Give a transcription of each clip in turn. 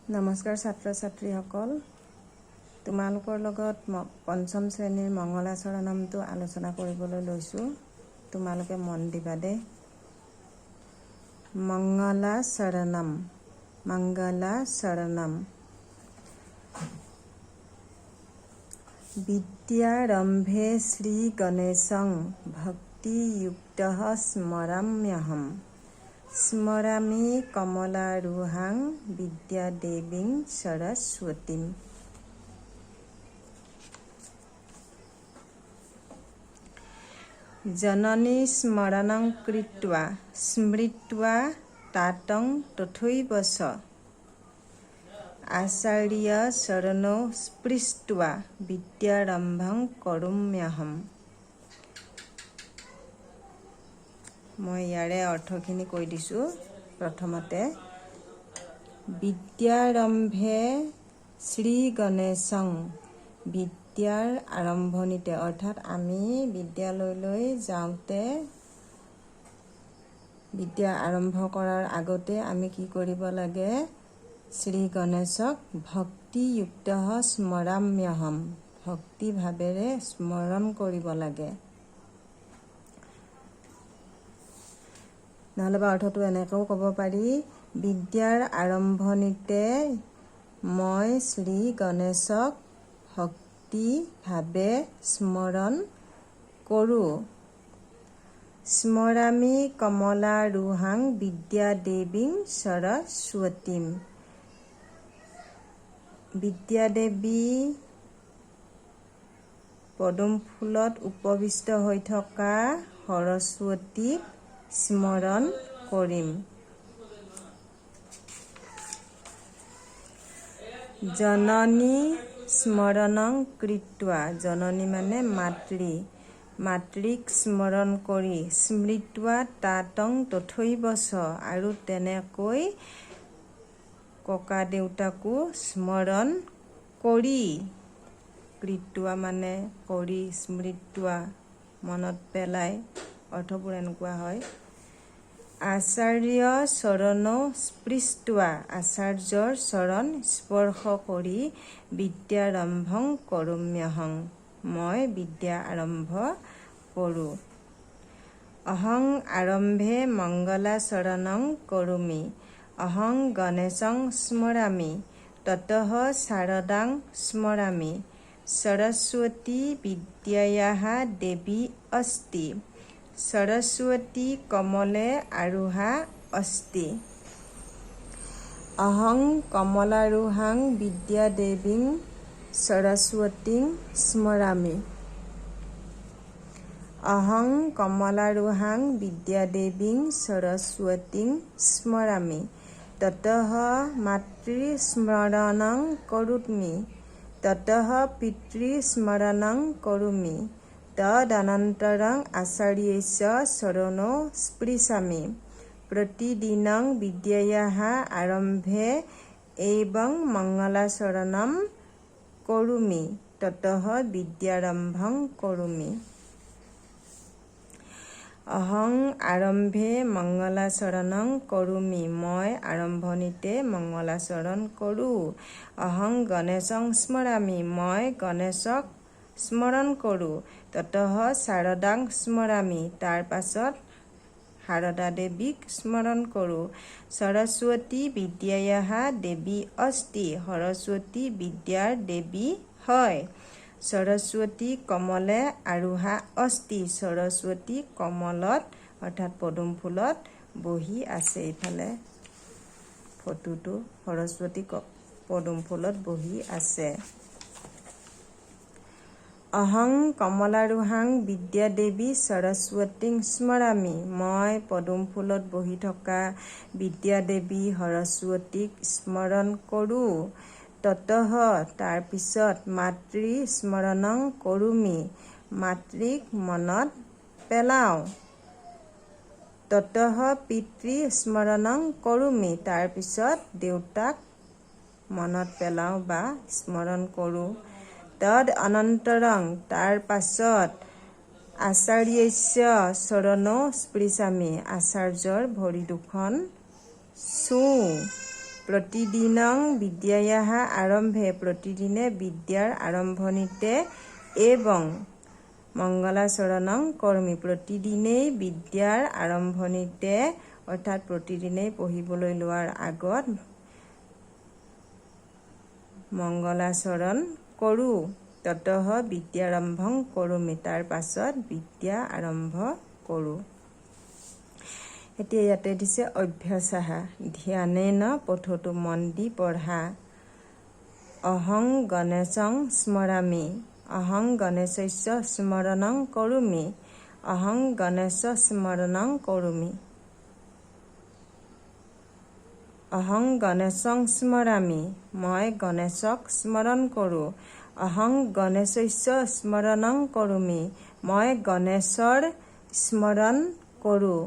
নমস্কাৰ ছাত্ৰ ছাত্ৰীসকল, তোমালোকৰ লগত পঞ্চম শ্ৰেণীৰ মংগলাচৰণমটো আলোচনা কৰিবলৈ লৈছোঁ। তোমালোকে মন দিবা দেই। মংগলাচৰণম, মংগলাচৰণম। বিদ্যাৰম্ভে শ্ৰীগণেশং ভক্তিযুক্তঃ স্মৰাম্যহম। স্মৰামি কমলাৰুহাং বিদ্যাদেৱীং সৰস্বতীম। জননী স্মৰণং কৃত্বা স্মৃত্বা তাতং তথৈব চ। আচাৰ্য চৰণৌ স্পৃष्ट्বা বিদ্যাৰম্ভং কৰোম্যহম। মই ইয়াৰে অৰ্থখিনি কৈ দিছোঁ। প্ৰথমতে বিদ্যাৰম্ভে শ্ৰী গণেশং, বিদ্যাৰ আৰম্ভণিতে, অৰ্থাৎ আমি বিদ্যালয়লৈ যাওঁতে বিদ্যা আৰম্ভ কৰাৰ আগতে আমি কি কৰিব লাগে? শ্ৰী গণেশক ভক্তিযুক্ত স্মৰাম্যহম, ভক্তিভাৱেৰে স্মৰণ কৰিব লাগে। নহ'লে বা অৰ্থটো এনেকৈও ক'ব পাৰি, বিদ্যাৰ আৰম্ভণিতে মই শ্ৰী গণেশক ভক্তিভাৱে স্মৰণ কৰোঁ। স্মৰামি কমলাৰুহাং বিদ্যাদেৱীং সৰস্বতীম। বিদ্যাদেৱী পদুম ফুলত উপবিষ্ট হৈ থকা সৰস্বতীক স্মৰণ কৰিম। জননী স্মৰণং কৃত্বা, জননী মানে মাতৃ, মাতৃক স্মৰণ কৰি, স্মৃত্বা তাতং তথৈব চ, আৰু তেনেকৈ ককা দেউতাকো স্মৰণ কৰি, কৃত্বা মানে কৰি, স্মৃত্বা মনত পেলাই, অৰ্থবোৰ এনেকুৱা হয়। আচাৰ্য চৰণৌ স্পৃष्ट्বা, আচাৰ্যৰ চৰণ স্পৰ্শ কৰি, বিদ্যাৰম্ভং কৰোম্যহং, মই বিদ্যা আৰম্ভ কৰোঁ। অহং আৰম্ভে মংগলাচৰণং কৰোমি, অহং গণেশং স্মৰামি, ততঃ শাৰদাং স্মৰামি, সৰস্বতী বিদ্যায়াঃ দেৱী অস্তি, সৰস্বতী কমলে আৰোহা অস্তি। অহং কমলাৰোহাং বিদ্যাদেৱীং সৰস্বতীং স্মৰামি। অহং কমলাৰোহাং বিদ্যাদেৱীং সৰস্বতীং স্মৰামি। ততঃ মাতৃস্মৰণং কৰোমি, ততঃ পিতৃস্মৰণং কৰোমি, তদনন্তৰং আচাৰ্যস্য চৰণৌ স্পৃশামি। প্ৰতিদিনং বিদ্যায়াঃ আৰম্ভে এৱং মংগলাচৰণম কৰোমি, ততঃ বিদ্যাৰম্ভং কৰোমি। অহং আৰম্ভে মংগলাচৰণং কৰোমি, মই আৰম্ভণিতে মংগলাচৰণ কৰোঁ। অহং গণেশং স্মৰামি, মই গণেশক স্মৰণ কৰোঁ। ততঃ শাৰদাং স্মৰামি, তাৰ পাছত শাৰদা দেৱীক স্মৰণ কৰোঁ। সৰস্বতী বিদ্যায়াঃ দেৱী অস্তি, সৰস্বতী বিদ্যাৰ দেৱী হয়। সৰস্বতী কমলে আৰোহা অস্তি, সৰস্বতী কমলত অৰ্থাৎ পদুম ফুলত বহি আছে। ইফালে ফটোটো সৰস্বতী পদুম ফুলত বহি আছে। অহং কমলাৰোহাং বিদ্যাদেৱী সৰস্বতীং স্মৰামি, মই পদুম ফুলত বহি থকা বিদ্যাদেৱী সৰস্বতীক স্মৰণ কৰোঁ। ততঃ তাৰপিছত মাতৃ স্মৰণং কৰোমি, মাতৃক মনত পেলাওঁ। ততঃ পিতৃ স্মৰণং কৰোমি, তাৰপিছত দেউতাক মনত পেলাওঁ বা স্মৰণ কৰোঁ। তদ অনন্তৰং তাৰ পাছত আচাৰ্যস্য চৰণৌ স্পৃশামি, আচাৰ্যৰ ভৰি দুখন চুওঁ। প্ৰতিদিনং বিদ্যায়াः আৰম্ভে, প্ৰতিদিনে বিদ্যাৰ আৰম্ভণিতে, এবং মংগলাচৰণং কৰ্মী, প্ৰতিদিনেই বিদ্যাৰ আৰম্ভণিতে, অৰ্থাৎ প্ৰতিদিনেই পঢ়িবলৈ লোৱাৰ আগত মংগলাচৰণ কৰোঁ। ততঃ বিদ্যাৰম্ভং কৰোমি, তাৰ পাছত বিদ্যা আৰম্ভ কৰোঁ। এতিয়া ইয়াতে দিছে অভ্যাসাহ, ধ্যানেন পঠতু, মন দি পঢ়া। অহং গণেশং স্মৰামি, অহং গণেশস্য স্মৰণং কৰোমি, অহং গণেশ স্মৰণং কৰোমি। অহং গণেশং স্মৰামি, মই গণেশক স্মৰণ কৰোঁ। অহং গণেশস্য স্মৰণং কৰোমি, মই গণেশৰ স্মৰণ কৰোঁ।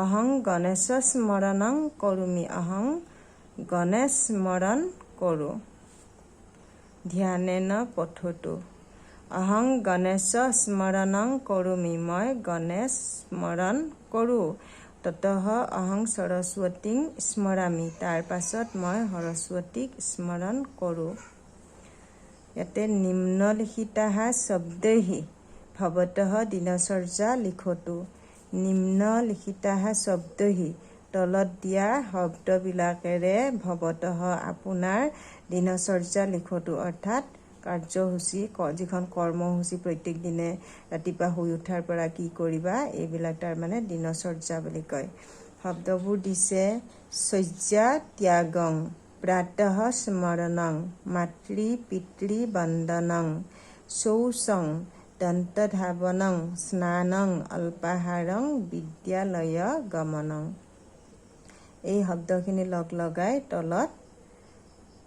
অহং গণেশ স্মৰণং কৰোমি, অহং গণেশ স্মৰণ কৰোঁ। ধ্যানেন পঠতু, অহং গণেশ স্মৰণং কৰোমি, মই গণেশ স্মৰণ কৰোঁ। ততঃ অহং সৰস্বতীং স্মৰামি, তাৰ পাছত মই সৰস্বতীক স্মৰণ কৰোঁ। ইয়াতে নিম্নলিখিতাः শব্দৈः ভৱতঃ দিনচৰ্যা লিখতু। নিম্নলিখিতাः শব্দৈः, তলত দিয়া শব্দবিলাকেৰে ভৱতঃ আপোনাৰ দিনচৰ্যা লিখতু, অৰ্থাৎ কাৰ্যসূচী, যিখন কৰ্মসূচী প্ৰত্যেক দিনে ৰাতিপুৱা শুই উঠাৰ পৰা কি কৰিবা, এইবিলাক তাৰমানে দিনচৰ্যা বুলি কয়। শব্দবোৰ দিছে শয্যা ত্যাগং, প্ৰাতঃ স্মৰণং, মাতৃ পিতৃ বন্দনং, শৌচং, দন্তধাৱনং, স্নানং, অল্পাহাৰং, বিদ্যালয় গমনং। এই শব্দখিনি লগ লগাই তলত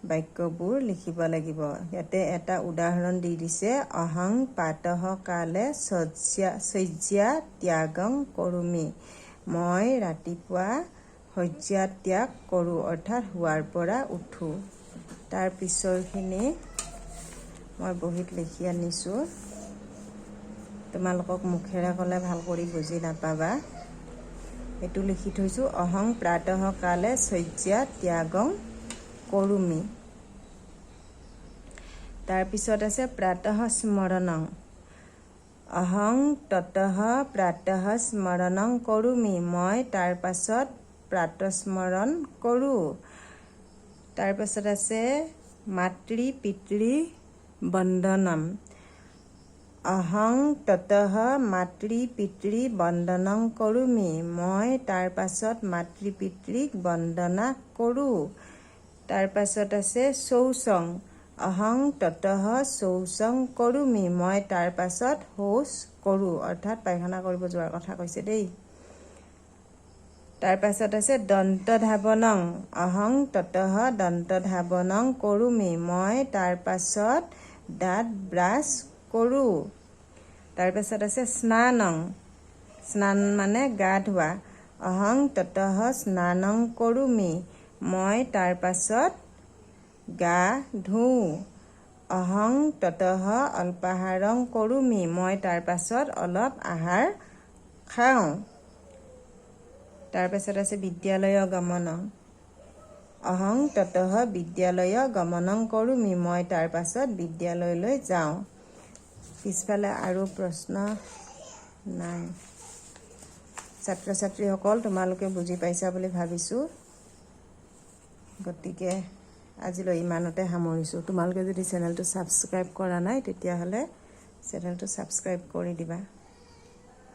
বাক্যবোৰ লিখিব লাগিব। ইয়াতে এটা উদাহৰণ দি দিছে, অহং প্ৰাতঃ কালে শয্যা ত্যাগং কৰোমি, মই ৰাতিপুৱা শয্যা ত্যাগ কৰোঁ, অৰ্থাৎ শোৱাৰ পৰা উঠোঁ। তাৰ পিছৰখিনি মই বহীত লিখি আনিছোঁ, তোমালোকক মুখেৰে ক'লে ভাল কৰি বুজি নাপাবা। এইটো লিখি থৈছোঁ, অহং প্ৰাতঃ কালে শয্যা ত্যাগং কৰোমি। তাৰপিছত আছে প্ৰাতঃ স্মৰণং, অহং ততঃ প্ৰাতঃ স্মৰণং কৰোমি, মই তাৰ পাছত প্ৰাতঃস্মৰণ কৰোঁ। তাৰপাছত আছে মাতৃ পিতৃ বন্দনম, অহং ততঃ মাতৃ পিতৃ বন্দনং কৰোমি, মই তাৰ পাছত মাতৃ পিতৃক বন্দনা কৰোঁ। তাৰপাছত আছে শৌচং, অহং ততঃ শৌচং কৰোমি, মই তাৰ পাছত শৌচ কৰোঁ, অৰ্থাৎ পায়খানা কৰিব যোৱাৰ কথা কৈছে দেই। তাৰপাছত আছে দন্তধাৱনং, অহং ততঃ দন্তধাৱনং কৰোমি, মই তাৰ পাছত দাঁত ব্ৰাছ কৰোঁ। তাৰপাছত আছে স্নানং, স্নান মানে গা ধোৱা, অহং ততঃ স্নানং কৰোমি, মই তাৰ পাছত গা ধুওঁ। অহং ততঃ অল্পাহাৰং কৰোমি, মই তাৰ পাছত অলপ আহাৰ খাওঁ। তাৰপাছত আছে বিদ্যালয় গমনং, অহং ততঃ বিদ্যালয় গমনং কৰোমি, মই তাৰ পাছত বিদ্যালয়লৈ যাওঁ। পিছফালে আৰু প্ৰশ্ন নাই। ছাত্ৰ ছাত্ৰীসকল, তোমালোকে বুজি পাইছা বুলি ভাবিছোঁ। গতিকে আজিলৈ ইমানতে সামৰিছোঁ। তোমালোকে যদি চেনেলটো ছাবস্ক্ৰাইব কৰা নাই, তেতিয়াহ'লে চেনেলটো ছাবস্ক্ৰাইব কৰি দিবা।